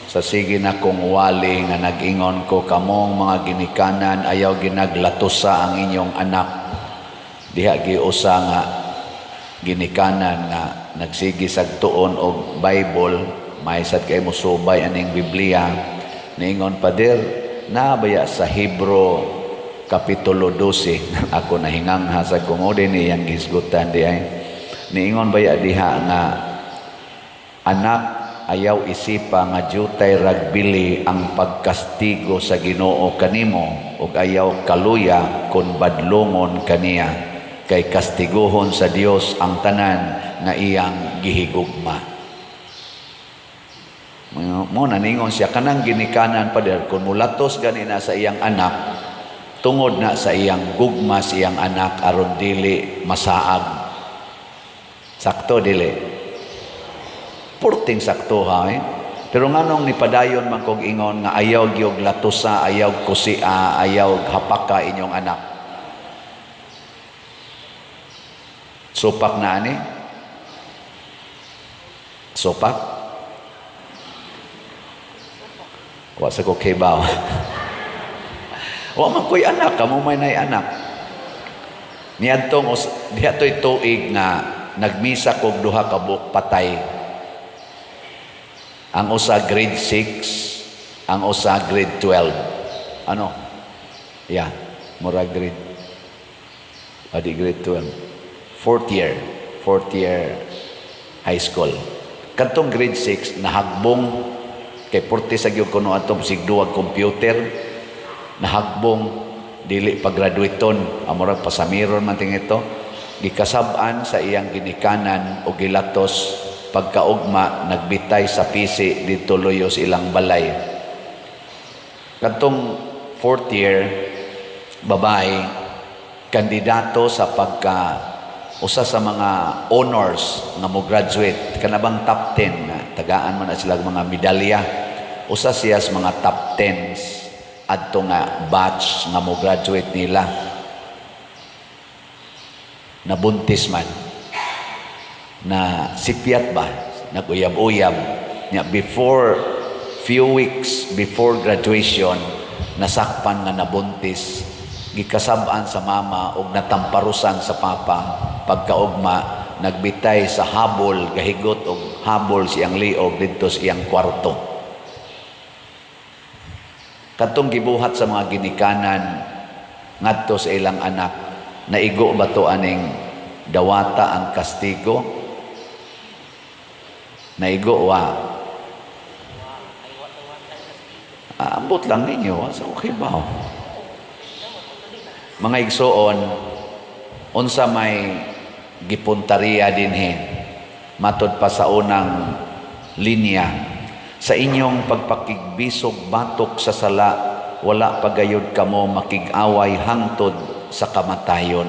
Sa sige na kong wali nga nag-ingon ko, "Kamong mga ginikanan, ayaw ginaglatusa ang inyong anak." Diha giusa nga ginikanan nga nagsige sag tuon og Bible, may sad kay mo subay aning Biblia. Niingon, "Pader, nabaya sa Hebro kapitulo 12?" Ako nahingangha sa kung din iyang gisgutan di ay. Niingon baya diha nga, "Anak, ayaw isipa nga jutay ragbili ang pagkastigo sa Ginoo kanimo ug ayaw kaluya kun badlongon kaniya, kay kastiguhon sa Dios ang tanan nga iyang gihigugma." Mo naningon siya, kanang ginikanan, "Pader, kung mulatos gani na sa iyang anak, tungod na sa iyang gugma sa iyang anak aron dili masaag." Sakto dili? Purting sakto ha eh. Pero nganong nipadayon man kog ingon nga ayaw gyud latusa, ayaw kusia, ayaw hapaka inyong anak? Supak na ani? Supak? Wa sa ko kibaw. Wa man ko'y anak, kamo may nay anak. Niadtong diha to'y tuig nga nagmisa kog duha ka buok patay. Ang usa grade 6, ang usa grade 12. Ano? Yeah, mura grade. Adi grade 12. Fourth year high school. Kadtong grade 6 nahagbong kay porte sa gyud kuno atong sigduwag computer, nahagbong dili pa graduaton, amora pasamiron man ting ito. Gikasab-an sa iyang ginikanan o gilatos. Pagkaugma, nagbitay sa pisi didto luyo sa ilang balay. Kadtong fourth year babae, kandidato sa pagka usa sa mga honors nga mo graduate, kanabang top 10 na tagaan man na sila mga medalya, usa siya sa mga top 10 adto nga batch nga mo graduate nila. Nabuntis man, na sipyat ba, naguyab-uyab nya. Before few weeks before graduation, nasakpan nga nabuntis. Gikasab-an sa mama ug natamparusan sa papa. Pagkaugma, nagbitay sa habol, gahigot og habol siyang liog didto sa iyang kwarto. Katong gibuhat sa mga ginikanan ngadto sa ilang anak, naigo ba to aning dawata ang kastigo? Naigo wa? Ah, ambot lang ninyo sa okay ba? Mga igsoon, unsa may gipuntariya dinhi matod pa sa unang linya? "Sa inyong pagpakigbisog batok sa sala, wala pagayod kamo makig-away hangtod sa kamatayon."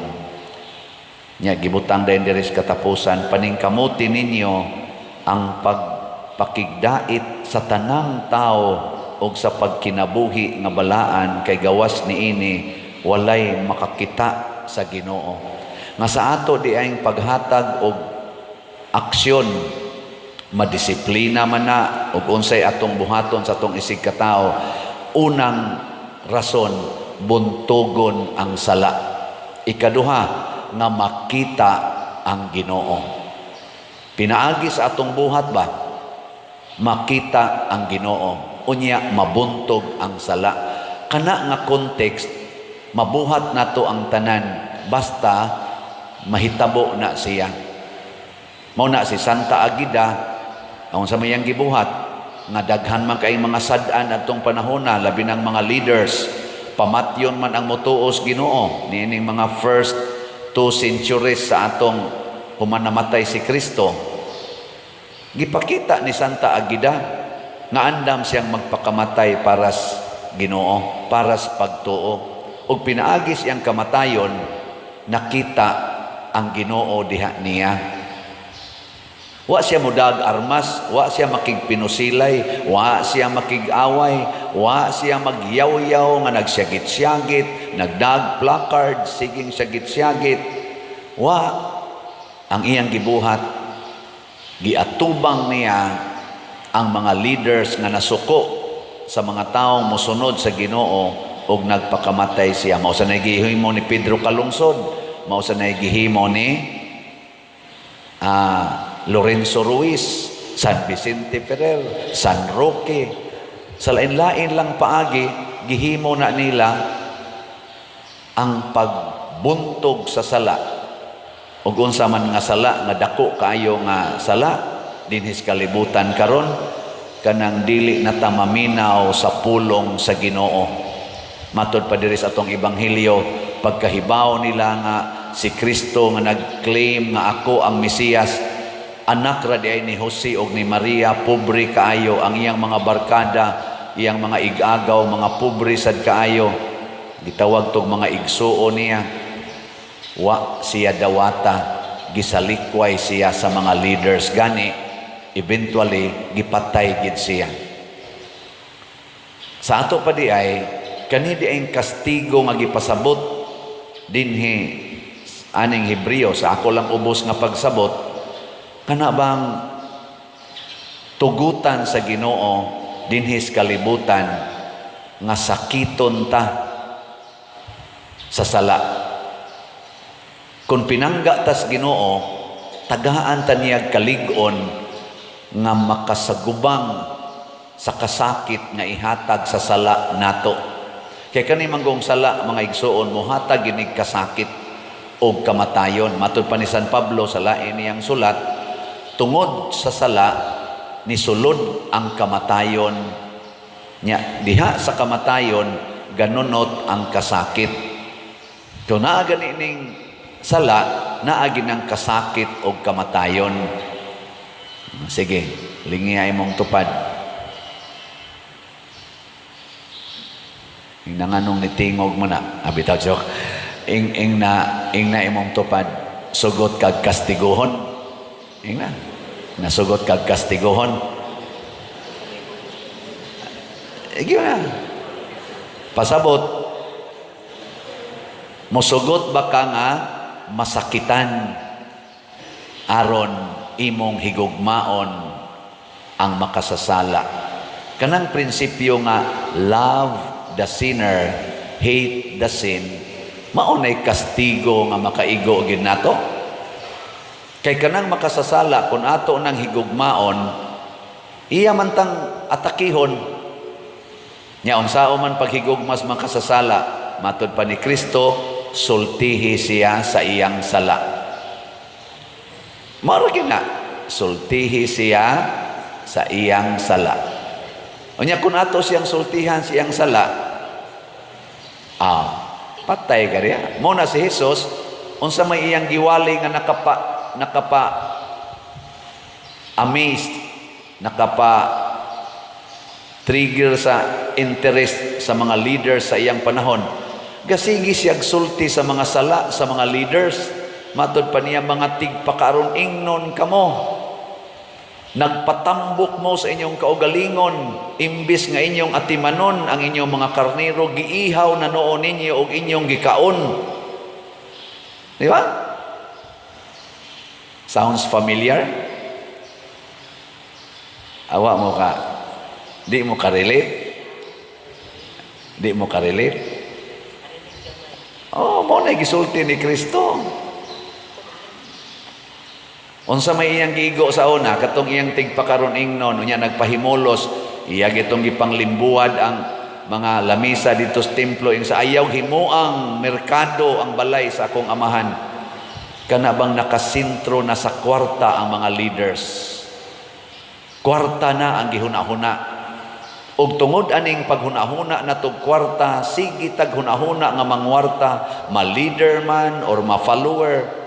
Nya gibutang dayon diri sa katapusan, "Paningkamuti ninyo ang pagpakigdait sa tanang tao ug sa pagkinabuhi nga balaan, kay gawas niini walay makakita sa Ginoo." Nga sa ato di ay paghatag og aksyon, madisiplina man na ug unsay atong buhaton sa atong isig katao, unang rason, buntugon ang sala. Ikaduha, nga makita ang Ginoo pinaagi sa atong buhat ba, makita ang Ginoo, unya mabuntog ang sala. Kana nga context, mabuhat nato ang tanan basta mahitabo na siya. Mao na si Santa Agida, ang sa mayang gibuhat nga daghan man kay mga sad-an atong panahona, labi ng mga leaders, pamatyon man ang motuos Ginoo niining mga first 2 centuries sa atong human namatay si Kristo. Gipakita ni Santa Agida nga andam siyang magpakamatay para sa Ginoo, para sa pagtuo, ug pinaagi siyang kamatayon, nakita ang Ginoo diha niya. Wa siya mudag armas, wa siya makigpinusilay, wa siya makig-away, wa siya magyawyaw nga nagsyagit-syagit, nagdag placard, siging syagit-syagit. Wa. Ang iyang gibuhat, giatubang niya Ang mga leaders nga nasuko sa mga taong mosunod sa Ginoo ug nagpakamatay siya. Mao sa gihimo ni Pedro Calungsod, mao sa gihimo ni Lorenzo Ruiz, San Vicente Ferrer, San Roque. Sa lain-lain lang paagi, gihimo na nila ang pagbuntog sa sala. Ug unsa man nga sala nga dako kaayo nga sala dinhi sa kalibutan karon, kanang dili na ta maminaw sa pulong sa Ginoo. Matod pa diri sa atong ebanghelyo, pagkahibaw nila nga si Kristo nga nag-claim nga "Ako ang Mesiyas," anak ra diay ni Jose og ni Maria, pobre kaayo ang iyang mga barkada, iyang mga ig-agaw, mga pobre sad kaayo, gitawag tog mga igsuon niya. Wa siya dawata, gisalikway siya sa mga leaders, gani eventually gipatay gid siya. Sa ato pa di ay kani di ay kastigo nga gipasabot dinhi aning Hebreo. Sa ako lang ubos nga pagsabot, kana bang tugutan sa Ginoo dinhi sa kalibutan nga sakiton ta sa sala. Kung pinangga tas Ginoo, tagaan ta niya kalig-on nga makasagubang sa kasakit nga ihatag sa sala nato. Kay kani manggong sala, mga igsuon, mohatag ginig kasakit og kamatayon. Matud pa ni San Pablo sa lain niyang sulat, tungod sa sala nisulod ang kamatayon nya diha sa kamatayon ganunot ang kasakit. Kung naa gani ning sala, naa ang kasakit og kamatayon. Sige, lingiya imong tupad. Ing nanganong nitingog mo na, abitaw, joke. Ing na imong tupad, sugot kag kastiguhon. Ing na. Nasugot kag kastiguhon. Igi na. Pasabot. Musugot ba ka nga masakitan aron imong higugmaon ang makasasala? Kanang prinsipyo nga love the sinner, hate the sin, mao nay kastigo nga makaigo gid nato. Kay kanang makasasala, kung ato nang higugmaon, iya man tang atakihon. Nya unsao man paghigugmas makasasala? Matud pa ni Kristo, sultihi siya sa iyang sala. Mao ra na, sultihi siya sa iyang sala. Unya kung ato siyang sultihan sa iyang sala, patay ka riya. Mo na si Jesus, unsa may iyang giwali nga nakapa amazed, nakapa trigger sa interest sa mga leaders sa iyang panahon? Gasigi siya sulti sa mga sala sa mga leaders. Matod pa niya, "Mga tigpakaron ingnon kamo. Nagpatambok mo sa inyong kaugalingon, imbis nga inyong atimanon ang inyong mga karnero, giihaw na noon ninyo og inyong gikaon." Di ba? Sounds familiar? Awa mo ka. Di mo ka-relate? Di mo ka-relate? Oh, mo na gisulti ni Kristo. Unsa may iyang giigo sa una, katong iyang tigpakaron ingnon, unya nagpahimulos, iya gitong gipanglimbuad ang mga lamisa dito sa templo, ing sa ayaw himuang merkado ang balay sa akong Amahan. Kana bang nakasentro na sa kwarta ang mga leaders? Kwarta na ang gihuna-huna. Ug tungod aning paghuna-huna na tog kwarta, sige tag huna-huna nga mangwarta, ma-leader man or ma-follower,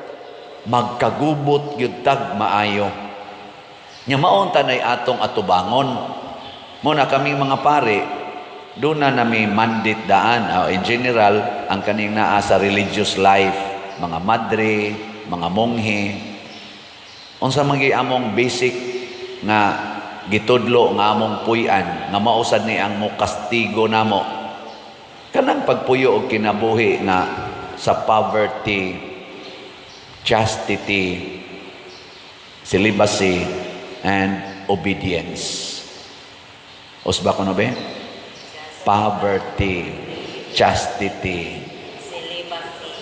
magkagubot gyud tag maayo. Nya maon tanay atong atubangon. Mo na kaming mga pare, doon na nami mandate daan. In general, ang kaning naa sa religious life, mga madre, mga monghe, unsa man gyud among basic nga gitudlo nga among puy-an nga mausad ni ang mokastigo namo? Kanang pagpuyo og kinabuhi nga sa poverty, chastity, celibacy, and obedience. Usba ko no be? Poverty, chastity. Celibacy.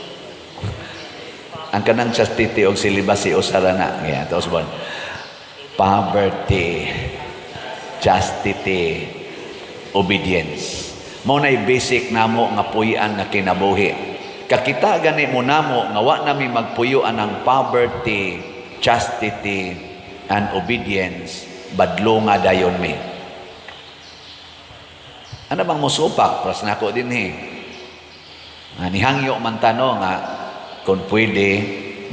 Ang kanang chastity og celibacy usara na. Yeah, tapos bon. Poverty, chastity, obedience. Mao nay basic namo nga puy-an nga kinabuhi. Kakita gani mo namo nga wa nami magpuyo anang poverty, chastity, and obedience, badlonga dayon mi. Ano bang musupak? Pras nako dinhi. Nga nihangyo man tano nga kung pwede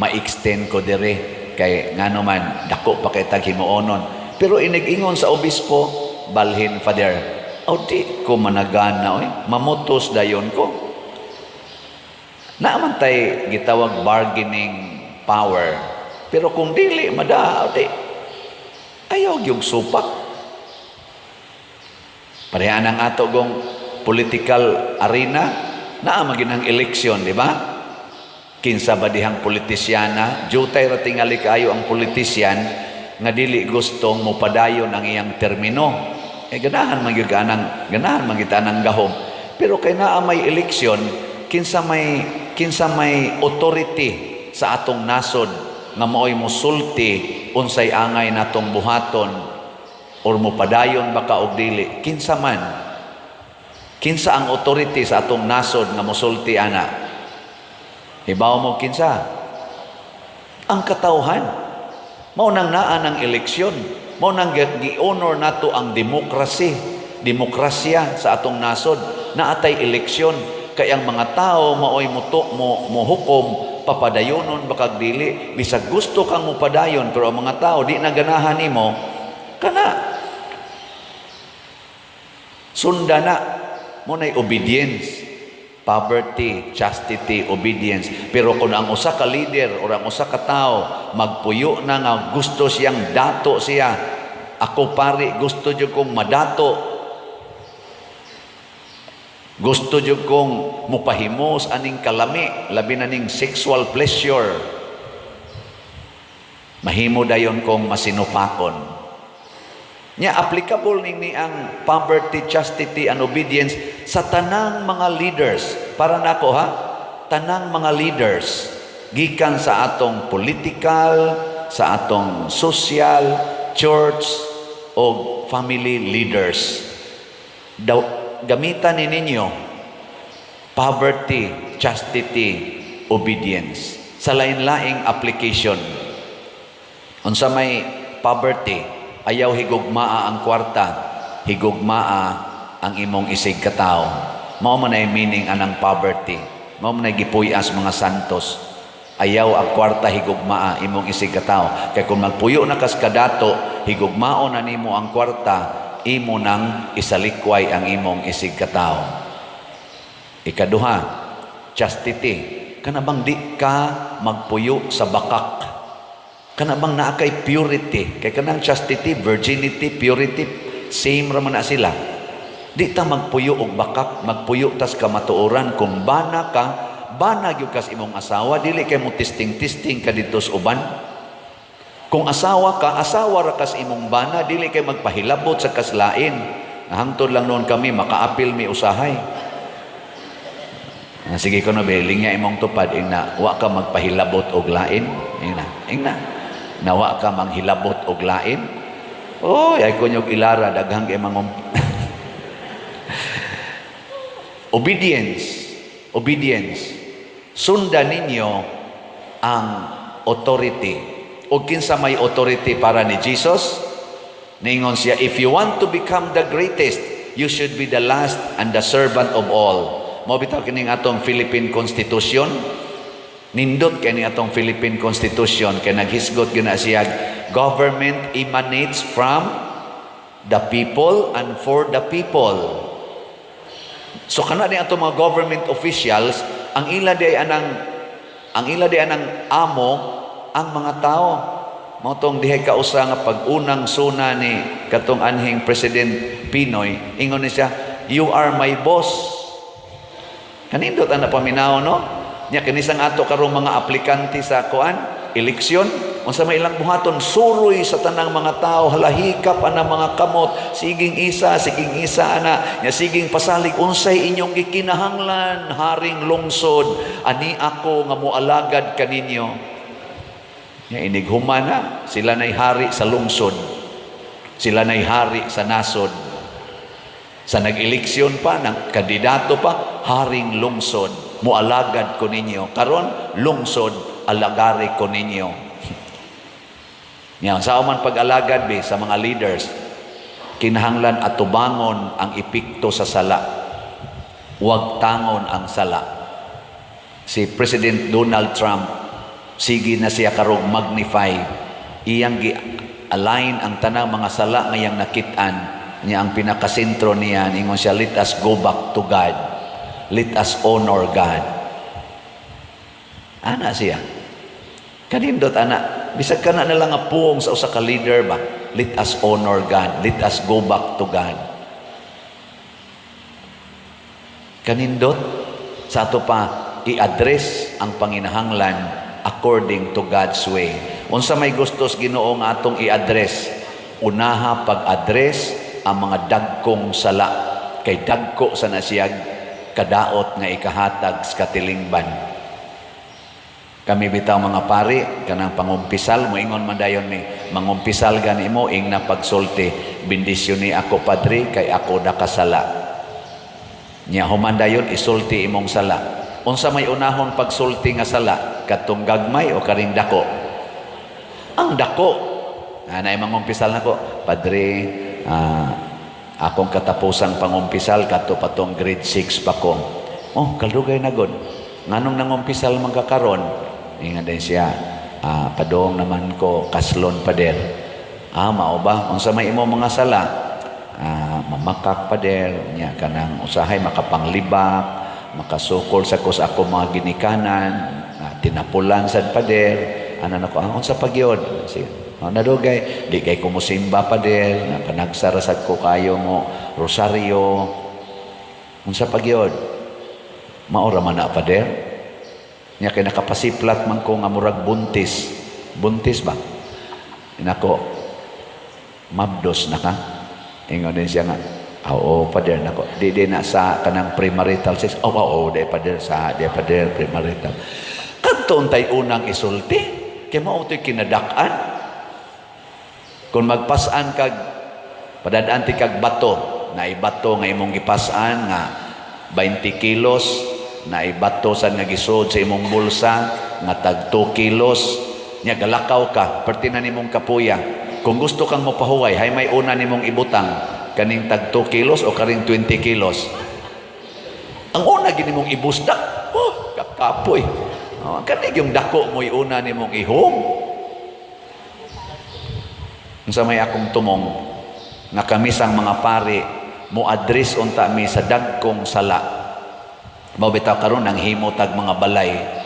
ma-extend ko dire kay ngano man dako pa kay tag himuonon. Pero inig-ingon sa obispo, "Balhin, Father." Aw, di ko managana oy, mamutos dayon ko. Naa man tay gitawag bargaining power. Pero kung dili mada, di ayaw gyud supak. Pareha ang ato gong political arena, naa man gyud ang eleksyon, di ba? Kinsa ba dihang politisyana? Jutay ra tingali kaayo ang politisyan nga dili gustong mopadayon ang iyang termino. Eh ganahan man gyud anang ganahan man gyud anang gahom. Pero kay naa may eleksyon, kinsa may authority sa atong nasod nga maoy musulti unsay angay natong buhaton or mopadayon ba ka og dili? Kinsa man, kinsa ang authority sa atong nasod nga musulti ana? Hibaw mo kinsa? Ang katawhan. Mao nang naa ng eleksyon, mao nang gi-honor nato ang demokrasi, demokrasya sa atong nasod. Naatay eleksyon kay ang mga tao maoy muto mo mohukom papadayonon ba kag dili. Bisag gusto kang mopadayon, pero ang mga tao di na ganahan nimo, kana sunda na mo nay obedience. Poverty, chastity, obedience. Pero kung ang usa ka leader or ang usa ka tao magpuyo na nga gusto siyang dato siya, ako pare gusto jud kong madato, gusto jud kong mupahimos aning kalami, labi na ning sexual pleasure, mahimo dayon kong masinupakon. Nya applicable ning ni ang poverty, chastity, and obedience sa tanang mga leaders. Para nako ha, tanang mga leaders gikan sa atong political, sa atong social, church o family leaders. Daw gamitan ni ninyo poverty, chastity, obedience sa lain-laing application. Unsa may poverty? Ayaw higugmaa ang kwarta, higugmaa ang imong isig katawo. Mao man ay meaning anang poverty. Mao man ay gipuyas mga santos. Ayaw ang kwarta, higugmaa imong isig katawo. Kay kung magpuyo na kas kadato, higugmao na nimo ang kwarta, imo nang isalikway ang imong isig katawo. Ikaduha, chastity. Kana bang di ka magpuyo sa bakak? Kana bang naa kay purity? Kay kanang chastity, virginity, purity, same ra man na sila. Di ta magpuyo og bakak, magpuyo tas kamatuoran. Kung bana ka, bana gyud kas imong asawa, dili kay mo testing-testing ka didto sa uban. Kung asawa ka, asawa ra kas imong bana, dili kay magpahilabot sa kaslain. Hangtod lang noon kami makaapil mi usahay. Ah, sige ko na be, lingya imong tupad, ingna, wa ka magpahilabot og lain. Ingna, ingna. Na wa ka manghilabot og lain. Oy, ay kunyog ilara, daghang kay mangum. Obedience. Obedience. Sundan ninyo ang authority. O kinsa may authority para ni Jesus? Ningon siya, "If you want to become the greatest, you should be the last and the servant of all." Mao bitaw kining atong Philippine Constitution. Nindot kay ni atong Philippine Constitution kay naghisgot gyud na siya, government emanates from the people and for the people. So kana ni atong mga government officials, ang ila di anang amo ang mga tao. Mao tong dihay kausa nga pag-unang suna ni katong anhing President PNoy, ingon ni siya, "You are my boss." Kanindot ang napaminaw, no? Nya kinisang ato karong mga aplikante sa kuan, eleksyon, Unsa may ilang buhaton, suroy sa tanang mga tao, halahikap ana mga kamot, siging isa, siging isa ana, nya siging pasalig, unsay inyong gikinahanglan, haring lungsod, ani ako nga moalagad kaninyo. Nya inig humana, sila nay hari sa lungsod. Sila nay hari sa nasod. Sa nag-eleksyon pa, ng kandidato pa, haring lungsod, mualagad ko ninyo. Karon, lungsod, alagari ko ninyo. Nya, sa man pag-alagad be sa mga leaders, kinahanglan atubangon ang epekto sa sala. Huwag tangon ang sala. Si President Donald Trump, sige na siya karog magnify, iyang gi-align ang tanang mga sala nga iyang nakit-an niya. Ang pinakasentro niya, ingon siya, "Let us go back to God. Let us honor God." Ana siya. Kanindot ana, bisag kana na lang nga puong sa usa ka leader ba? Let us honor God. Let us go back to God. Kanindot sa ato pa i-address ang panginahanglan according to God's way. Unsa may gustos Ginoo nga atong i-address? Unaha pag-address ang mga dagkong sala, kay dagko sa nasiyag kadaot nga ikahatag sa katilingban. Kami bitaw mga pari, kanang pangumpisal, moingon man dayon mi, mangumpisal gani mo, ing na pagsulti, "Bendisyon ni ako, Padre, kay ako nakasala." Nya human dayon isulti imong sala. Unsa may unahon pagsulti nga sala? Katong gagmay o karing dako? Ang dako. Anay mangumpisal nako, "Padre, akong katapusang pangumpisal kadto patong grade 6 pa ko." "Oh, kalugay na gud. Nganong nangumpisal man ka karon?" Ingon din siya, "Padong naman ko kaslon, Pader." "Ah, mao ba? Unsa may imo mga sala?" "Mamakak, Pader, nya kanang usahay makapanglibak, makasukol sa ko sa ako mga ginikanan, tinapulan sad, Pader." Ana nako, "Ah, unsa pa gyud?" Sige. "Oh, nadugay, di kay kumusimba, Pader, na panagsara sad ko kayo mo rosaryo." "Unsa pa gyud?" "Mao ra man na, Pader. Nya kay nakapasiplat man ko nga murag buntis." "Buntis ba?" Nako, "Mabdos na ka?" Ingon din siya nga, "Oo, Pader." "Nako, di na sa kanang premarital sex?" "Oh, oo, di, Pader, sa di, Pader, premarital." Kadto untay unang isulti, kay mao to'y kinadak-an. Kung magpasan kag padadaan ti kag bato, na ibato nga imong gipasan nga 20 kilos, na ibato sad nga gisod sa imong bulsa nga tag 2 kilos, nya galakaw ka, perti na nimong kapuya. Kung gusto kang mopahuway, hay may una nimong ibutang, kaning tag 2 kilos o karing 20 kilos? Ang una gini mong ibusdak, oh, kakapoy. Oh, kani yung dako mo'y una nimong ihong. Unsa may akong tumong nga kami sang mga pari mo address unta mi sa dagkong sala. Mao bitaw karon ang himo tag mga balay.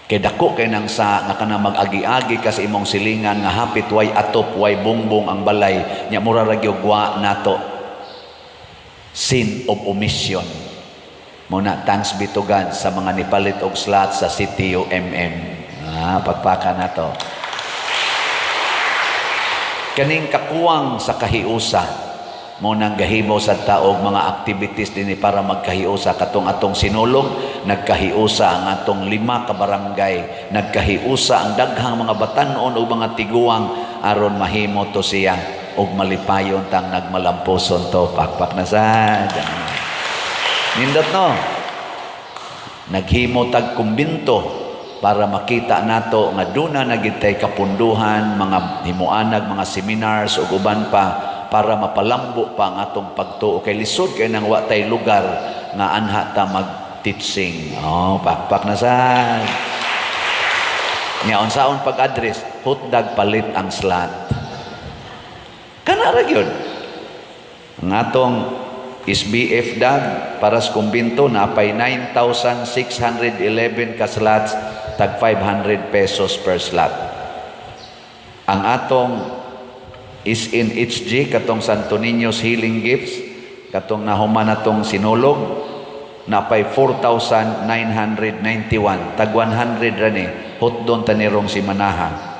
Kay dako kay nang sa nga kana mag-agi-agi ka sa imong silingan nga hapit way atop, way bongbong ang balay, nya mura ra gyud wa nato. Sin of omission. Muna thanks be to God sa mga nipalit og slot sa CTUMM. Ah, pagpaka nato. Kaning kakuwang sa kahiusa mo nang gahimo sa taog mga activities dinhi para magkahiusa. Katong atong Sinulog, nagkahiusa ang atong lima ka barangay, nagkahiusa ang daghang mga batan-on ug mga tiguang aron mahimo to siya ug malipayon tang nagmalampuson to. Pakpak na sad. Nindot, no? Naghimo tag kumbinto para makita nato nga duna na gid tay kapunduhan, mga himuanag mga seminars ug uban pa para mapalambo pa ang atong pagtuo, kay lisod kay nang wa tay lugar nga anha ta mag-teaching. Oh, pakpak na sad. Nya unsaon pag-address? Hutdag palit ang slot. Kana ra gyud. Ang atong SBF dag para sa kumbinto napay 9,611 ka slots, tag 500 pesos per slot. Ang atong SNHG, katong Santo Niño's Healing Gifts, katong nahuman natong Sinulog, napay 4,991, tag 100 ra ni, hotdon tanirong si Manaha.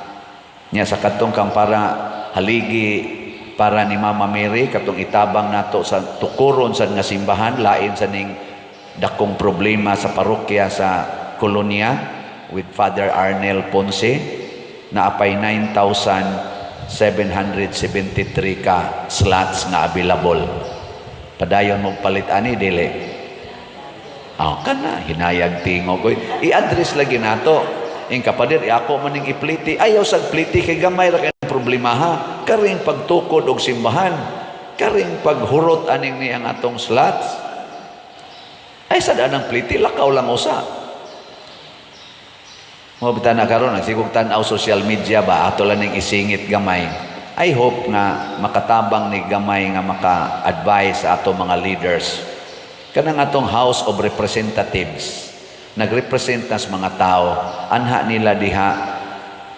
Nya sa katong kang para haligi para ni Mama Mary, katong itabang nato sa tukuron sa nga simbahan, lain sa ning dakong problema sa parokya sa kolonya with Father Arnel Ponce, naapay 9,773 ka slots nga available. Padayon mo palit ani, dili? Ah, kana hinayag tingog oy. I-address lagi nato. Ing kapader, ako maning ipliti. Ayaw sa pliti kay gamay ra kay problema ha. Karing pagtukod og simbahan, karing paghurot aning ni ang atong slots. Ay sa daan pliti, lakaw lang usa. Mo bita na karon nagsigog tan-aw social media ba, ato lang ning isingit gamay. I hope nga makatabang ni gamay nga maka-advise sa ato mga leaders. Kanang atong House of Representatives, nagrepresent nas mga tao, anha nila diha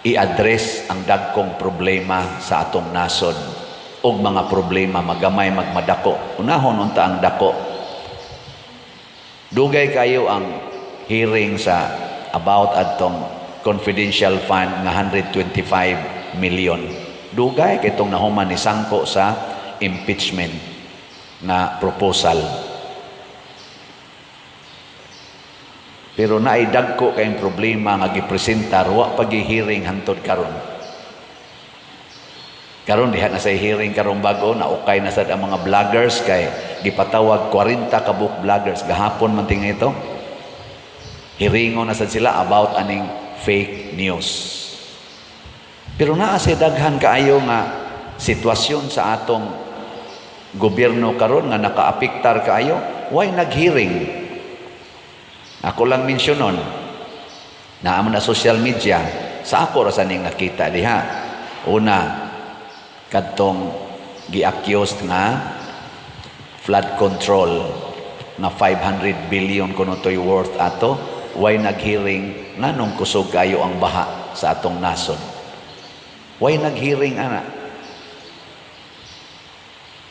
i-address ang dagkong problema sa atong nasod ug mga problema magamay magmadako. Unahon unta ang dako. Dugay kayo ang hearing sa about adtong confidential fund nga 125 million. Dugay kay itong nahuman ni sangko sa impeachment nga proposal. Pero naay dagko kayong problema nga gipresentar, wa pa hearing hantod karon. Karon diha na sa hearing karong bag-o, na okay na sad ang mga vloggers kay gipatawag 40 ka buok vloggers gahapon man tinga ito. Hearingon na sad sila about aning fake news. Pero naa say daghan kaayo nga sitwasyon sa atong gobyerno karon nga nakaapektar kaayo, why nag-hearing? Ako lang mensyonon, naa man na social media, sa ako ra sa ning nakita diha. Una, kadtong gi-accused nga flood control nga 500 billion kuno to'y worth ato, why nag-hearing nganong kusog kayo ang baha sa atong nasod? Why nag-hearing ana?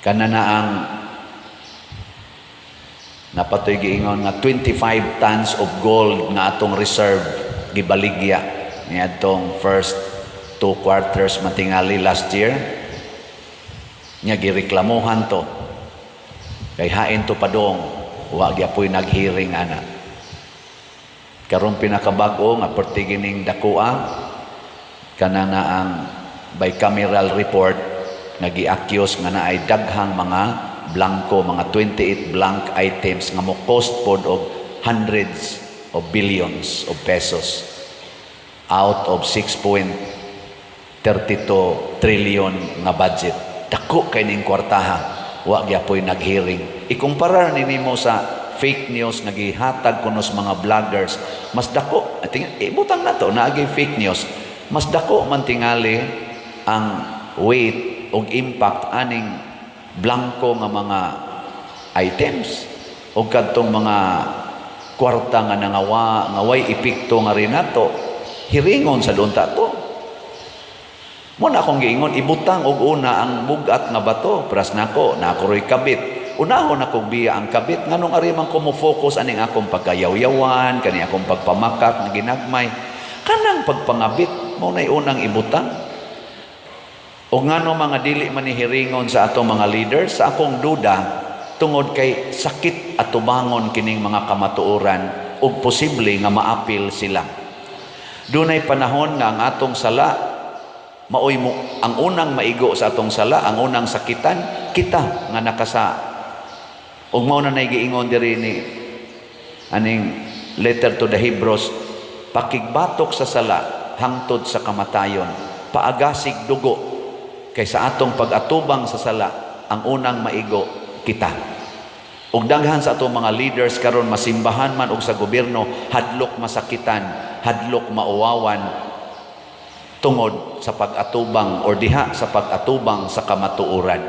Kana na ang napatoy giingon nga 25 tons of gold nga atong reserve gibaligya niadtong first two quarters matingali last year. Nya gireklamuhan to kay hain to padong, wa gyapoy nag-hearing ana. Karon pinakabag-o nga pertigining dakoa, kana na ang bicameral report nga gi-accuse nga naay daghang mga blanko, mga 28 blank items nga mo cost pod og hundreds of billions of pesos out of 6.32 trillion nga budget. Dako kay ning kwartaha, wa gyapoy nag-hearing. Ikumpara ni nimo sa fake news nga gihatag kuno sa mga vloggers, mas dako. Tingin ibutang nato naagay fake news, mas dako man tingali ang weight og impact aning blanko nga mga items o kadtong mga kwarta nga nangawa nga way epekto nga rinato. Hiringon sa unta to. Mo na akong giingon, ibutang og una ang bugat nga bato. Pras nako na ako roy kabit, unahon akong biya ang kabit, nganong ari man ko mo focus aning akong pagkayawyawan, kani akong pagpamakak nga ginagmay, kanang pagpangabit mo nay unang ibutang. O ngano mga dili man ni hiringon sa atong mga leaders? Sa akong duda, tungod kay sakit atubangon kining mga kamatuoran ug posible nga maapil sila. Dunay panahon nga ang atong sala maoy mo ang unang maigo sa atong sala, ang unang sakitan kita nga nakasa. Ug mao na nay giingon diri ni aning letter to the Hebrews, pakigbatok sa sala hangtod sa kamatayon, paagasig dugo, kay sa atong pag-atubang sa sala, ang unang maigo kita. Ug daghan sa atong mga leaders karon, masimbahan man og sa gobyerno, hadlok masakitan, hadlok mauwawan tungod sa pag-atubang or diha sa pag-atubang sa kamatuoran.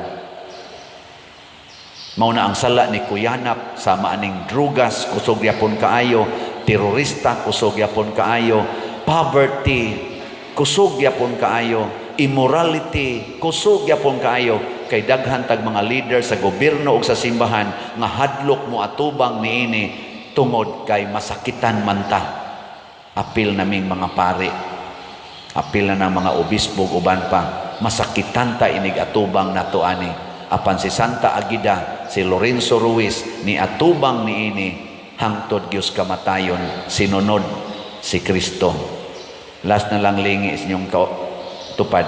Mao na ang sala ni kuyanap sa maaning drugas, kusog yapon kaayo, terorista, kusog yapon kaayo, poverty, kusog yapon kaayo, immorality, kusog yapon kaayo, kay daghan tag mga leader sa gobyerno ug sa simbahan nga hadlok mo atubang niini tungod kay masakitan man ta. Apil naming mga pari. Apil na ng mga obispo ug uban pa, masakitan ta inig atubang nato ani. Apan si Santa Agida, si Lorenzo Ruiz, ni atubang niini hangtod Diyos kamatayon, sinunod si Kristo. Last na lang, lingi sa inyong tupad.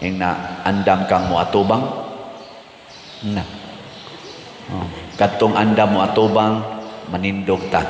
Ing na andam kang mo atubang na. Oh. Kadtong andam mo atubang, manindog ta.